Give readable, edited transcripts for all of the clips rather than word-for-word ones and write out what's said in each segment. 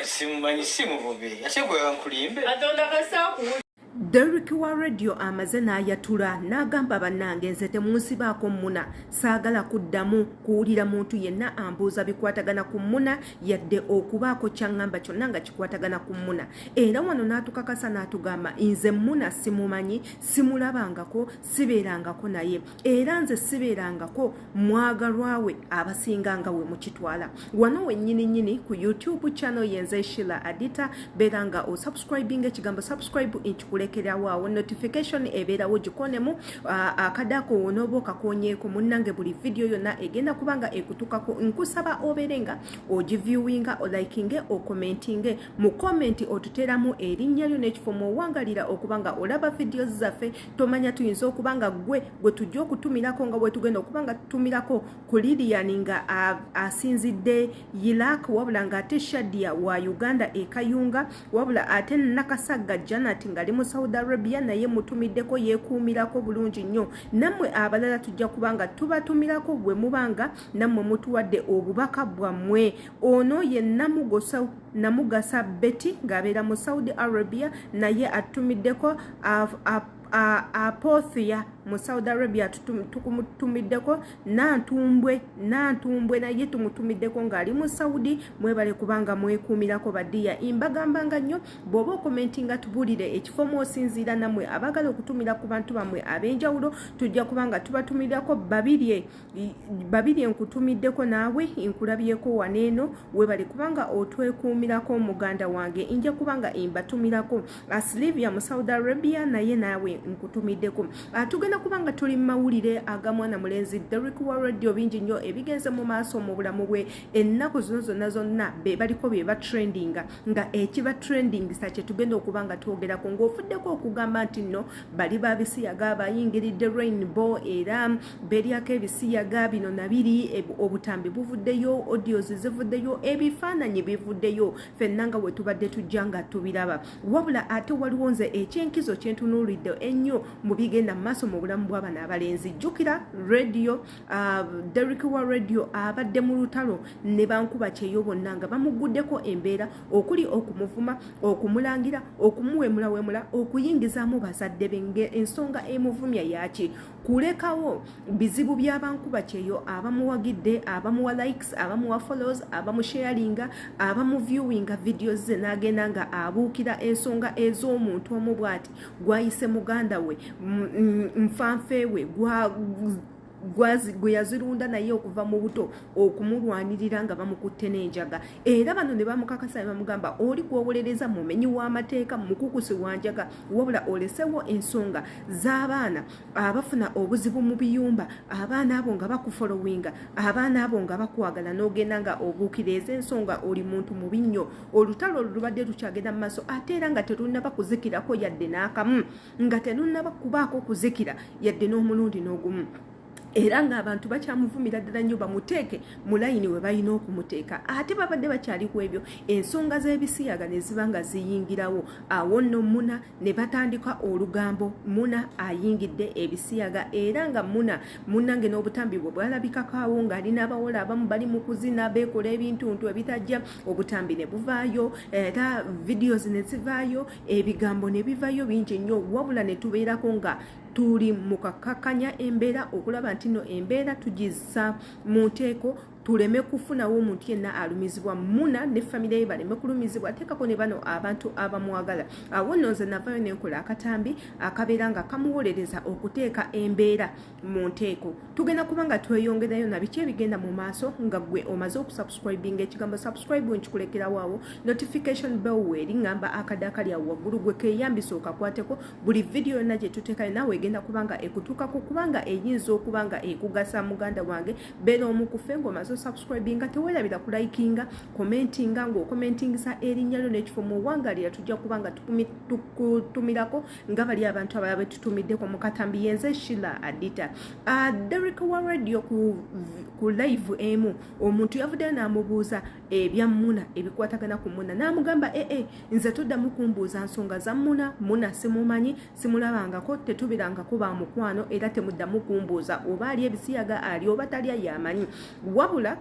Simumanyi, si muvubi, ate gwe wankulimbe. Katonda kasaakuwulira. Derrick wa Radio amaze n'ayatula n'agamba, "Bannange, nze temunsibaako Muna. Saagala kuddamu kuwulira muntu yenna ambuuza bikwatagana ku Muna, yadde okubaako kyaŋŋamba kyonna nga kikwatagana ku Muna." Era wano n'atukakasa n'atugamba, "Nze Muna simumanyi, simulabangako, sibeerangako naye, era nze sibeerangako mwagalwa we abasinga nga we mukitwala." Wano wennyini nnyini ku YouTube channel yenze Shila Adita. Beera nga osubscribing, ekigambo "subscribe" nkikulekerawo awo, notification ebeerawo, gikonemu akadako. Wonooba okakonyeeko, munnange, buli vidiyo yonna egenda kuba nga ekutukako. Nkusaba obeere nga ogiviewinga, olikinge, ocommentinge. Mu comment otuteeramu erinnya lyo n'ekifo mwowangalira okuba nga olaba vidiyo zaffe. Tomanya, tuyinza okuba nga gwe gwe tujja okutumirako, nga bwe tugenda okuba nga tutumirako ku Lilian nga asinzidde Iraq, wabula ng'ate Shadia wa Uganda e Kayunga, wabula ate Nakasagga Janet ng'ali mu Saudi Arabia, naye mutumiddeko, yeekuumirako bulungi nnyo. Nammwe abalala tujja kuba nga tubatumirako bwe muba nga nammwe mutuwadde obubaka bwammwe. Ono ye Namugasa Betty ng'abeera mu Saudi Arabia, naye atutumiddeko. Apothia mu Saudi Arabia tukumutumiddeko. Nantumbwe, Nantumbwe naye tumutumiddeko ng'ali mu Saudi. Mwebale kubanga mwekuumirako badiya. Mbagambanga nnyo, bw'oba ocommentinga, tubulire ekifo mw'osinziira. Nammwe abaagala okutumira ku bantu bammwe ab'enjawulo, tujja kubanga tubatumirirako. Babirye, Babirye, nkutumiddeko naawe, nkulabyeko waneeno. Webale kubanga otwekuumirako, muganda wange. Nja kubanga mbatumirako. Asilivia mu Saudi Arabia, naye naawe nkutumiddeko. Tugenda kubanga tuli mu mawulire aga mwana mulenzi Derrick wa Radio. Bingi nnyo ebigenze mu maaso mu bulamu bwe ennaku zino zonna zonna. Be baliko bye batrendinga, nga ekiba trendingisa kyetugenda okuba nga twogerako, ng'ofuddeko okugamba nti nno bali babisiyaga bayingiridde Rainbow era beryako ebisiyaga bino nabiri. Obutambi buvuddeyo, audios zivuddeyo, ebifaananyi bivuddeyo, ffenna nga bwe tubadde tujja nga tubiraba. Wabula ate waliwo nze ekyenkizo kyentunuulidde ennyo mu bigenda mu maaso mu bulamu bw'abano abalenzi. Jjukira Radio, Derrick wa Radio abadde mu lutalo ne bankuba kyeyo bonna nga bamuguddeko embeera, okuli okumuvuma, okumulangira, okumuwemulawemula, okuyingizaamu bazadde be. Ensonga emuvumya yaki? Kulekawo bizibu by'abankuba kyeyo abamuwagidde, abamuwa likes, abamuwa follows, abamusharinga, abamuviewinga videos ze, n'agenda nga abuukira ensonga ez'omuntu omu bw'ati gwayise muganda we, nfanfe we, gwe yazirunda naye okuva mu buto, okumulwanirira nga bamukutte n'enjaga. Era bano ne bamukakasa ne bamugamba, "Oli gwowolereza mumenyi w'amateeka, mukukusi wa njaga, wabula olesewo ensonga z'abaana abafuna obuzibu mu biyumba, abaana abo nga bakufollowinga, abaana abo nga bakwagala, n'ogenda nga obuukira ez'ensonga. Oli muntu mubi nnyo." Olutalo olwo lubadde lukyagenda mu maaso, ate era nga terunnaba kuzikirako yadde n'akamu, nga terunnaba kubaako kuzikira yadde n'omulundi n'ogumu, era ng'abantu bakyamuvumira ddala nnyo bamuteeke mu layini we balina okumuteeka. Ate babadde bakyali ku ebyo, ensonga z'ebisiyaga ne ziba nga ziyingirawo. Awo nno Muna ne batandika olugambo, Muna ayingidde ebisiyaga. Era nga Muna munnange n'obutambi bwe bwalabikako awo ng'ali n'abawala abamu bali mu kuzina, beekola ebintuntu ebitajja. Obutambi ne buvaayo, era videos ne zivaayo, ebigambo ne bivaayo bingi nnyo. Wabula ne tubeerako nga tuli mu kakkakkanya embeera, okulaba nti nno embeera tugizza mu nteeko, tuleme kufunawo omuntu yenna alumizibwa, Muna ne famire ye baleme kulumizibwa, ateekako ne bano abantu abamwagala. Awo nno nze navayo nenkola akatambi akabeera nga kamuwolereza okuteeka embeera mu nteeko. Tugenda kuba nga tweyongerayo na biki ebigenda mu maaso, nga gwe omaze okusubscribinga. Ekigambo "subscribe" nkikulekerawo awo, notification bell weeri, ngamba akadde akali awo waggulu gwe keeyambisa okakwateko. Buli vidiyo yonna gye tuteekayo naawe egenda kuba nga ekutuukako, kubanga eyinza okuba nga ekugasa. Muganda wange, beera omukufe ng'omaze osubscribinga. Teweerabira kulikinga, commentinga, ng'ocommentingisa erinnya lyo n'ekifo muwangalira. Tujja kuba nga tukutumirako nga bali abantu abalala betutumiddeko mu katambi. Yenze Shila Adita. Derrick wa Radio ku live emu, omuntu yavuddeyo n'amubuuza ebya Muna, ebikwatagana ku Muna, n'amugamba, "Ee, nze toddamu kumbuuza nsonga za Muna. Muna simumanyi, simulabangako, tetubirangako bamukwano, era temuddamu kumbuuza oba ali ebisiyaga ali oba talya yamanyi." Wabula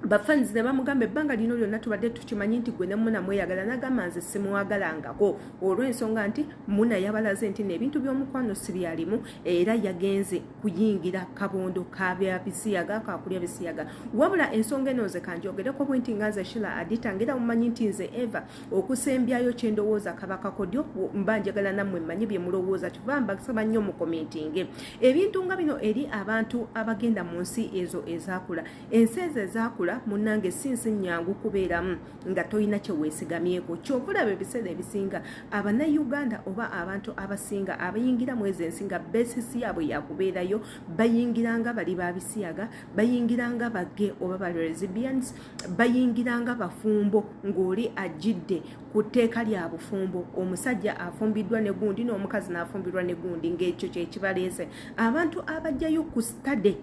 Bafans ne bamugamba ebbanga lino lyonna tubadde tukimanyi nti gwe ne Muna mweyagala, n'agamba nze simwagalangako olw'ensonga nti Muna yabalaze nti n'ebintu by'omukwano si byalimu, era yagenze kuyingira kabondo ka bya bisiyaga, kakulya bisiyaga. Wabula ensonga eno nze kanjogereko bwe nti nga nze Sheila Adita, ngera mumanyi nti nze Eva okusembyayo kye ndowooza kaba kakodyo, mba njagala nammwe mmanyi bye mulowooza, kyova mbasaba nnyo mu commentinge ebintu nga bino eri abantu abagenda mu nsi ezo ezaakula. Ensi ezo ezaakula munnange si nsi nnyangu kubeeramu nga tolina kye weesigamyeko. Kyova olaba ebiseera ebisinga Abannayuganda oba abantu abasinga abayingira mu ezo ensi nga basis yaabwe yakubeerayo, bayingira nga bali ba bisiyaga, bayingira nga ba gay oba ba lesbians, bayingira nga bafumbo, ng'oli ajjidde ku tteeka lya bufumbo, omusajja afumbiddwa ne gundi n'omukazi n'afumbirwa ne gundi, ng'ekyo kye kibaleese. Abantu abajjayo ku study,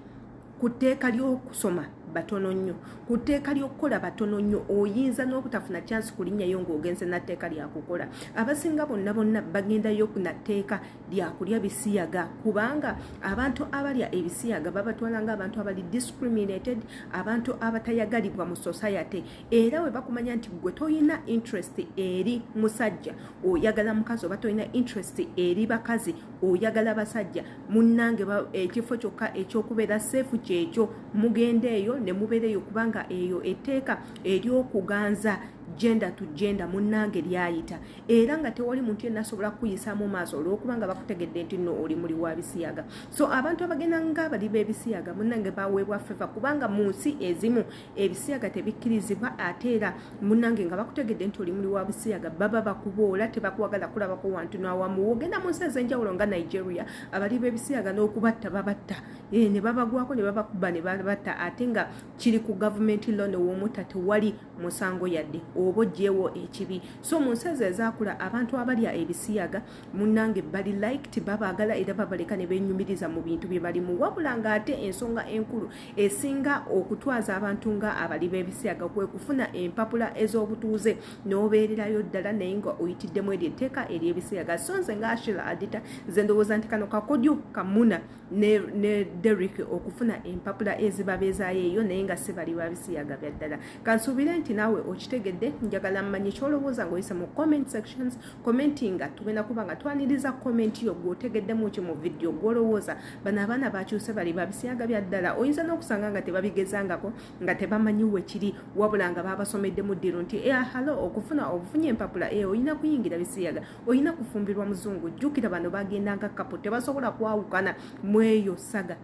ku tteeka ly'okusoma batono nnyo, ku tteeka ly'okukola batono nnyo. Oyinza n'obutafuna chance kulinnyayo ng'ogenze na tteeka lya kukola. Abasinga bonna bonna bagendayo na tteeka lya kulya bisiyaga, kubanga abantu abalya ebisiyaga babatwala ng'abantu abali discriminated, abantu abatayagalibwa mu society. Era we bakumanya nti gwe toyina interest eri musajja, oyagala mukazi, oba toyina interest eri bakazi, oyagala basajja, munnange ekifo kyokka ekyokubeera safe kyekyo, mugende eyo ne mubeereyo, kubanga eyo etteeka ery'okuganza gender to gender munnange lyayita, era nga tewali muntu yenna asobola kukuyisa mu maaso olw'okubanga bakutegedde nti nno oli muli wa bisiyaga. So abantu abagenda nga bali b'ebisiyaga munnange baweebwa favour, kubanga mu nsi ezimu ebisiyaga tebikkirizibwa, ate era munnange nga bakutegedde nti oli muli wa bisiyaga baba bakuboola, tebakwagala kulabako wantu n'awamu. Wogenda mu nsi ez'enjawulo nga Nigeria, abali b'ebisiyaga n'okubatta babatta, ne babagwako ne babakuba ne babatta, ate nga kiri ku gavumenti law, ne w'omutta tewali musango yadde oba oggyewo ekibi. So mu nsi ezo ezaakula abantu abalya ebisiyaga munnange bali liked, babaagala era babaleka ne beenyumiriza mu bintu bye balimu. Wabula ng'ate ensonga enkulu esinga okutwaza abantu nga abali b'ebisiyaga kwe kufuna empapula ez'obutuuze n'obeererayo ddala, naye nga oyitiddemu eryo etteeka ery'ebisiyaga. So nze nga Sheila Adita, nze ndowooza nti kano kakodyo kamuna ne Derrick okufuna empapula ezibabeezaayo eyo, naye nga si bali ba bisiyaga bya ddala. Kansuubire nti naawe okitegedde. Njagala mmanyi kyolowooza ng'oyise mu comment sections, commentinga, tugenda kuba nga twaniriza comment yo. Gw'otegeddemu ki mu vidiyo? Gw'olowooza bano abaana bakyuse bali ba bisiyaga bya ddala? Oyinza n'okusanga nga tebabigezangako, nga tebamanyi we kiri, wabula nga babasomeddemu ddiru nti e halo, okufuna obufunye empapula e olina kuyingira bisiyaga, olina kufumbirwa muzungu. Jjukira bano bagendanga couple, tebasobola kwawukana mu eyo saga.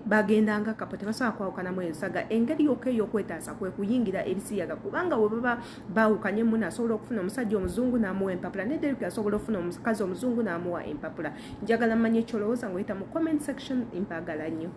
Bagendanga couple, tebasobola kwawukana mu eyo saga. Engeri yokka ey'okwetaasa kwe kuyingira ebisiyaga, kubanga we baba baawukanye, muna asobola okufuna omusajja omuzungu n'amuwa empapula, ne Derrick asobola okufuna omukazi omuzungu n'amuwa empapula. Njagala mmanye ekyolowooza ng'oyita mu comment section. Mpaagala nnyo.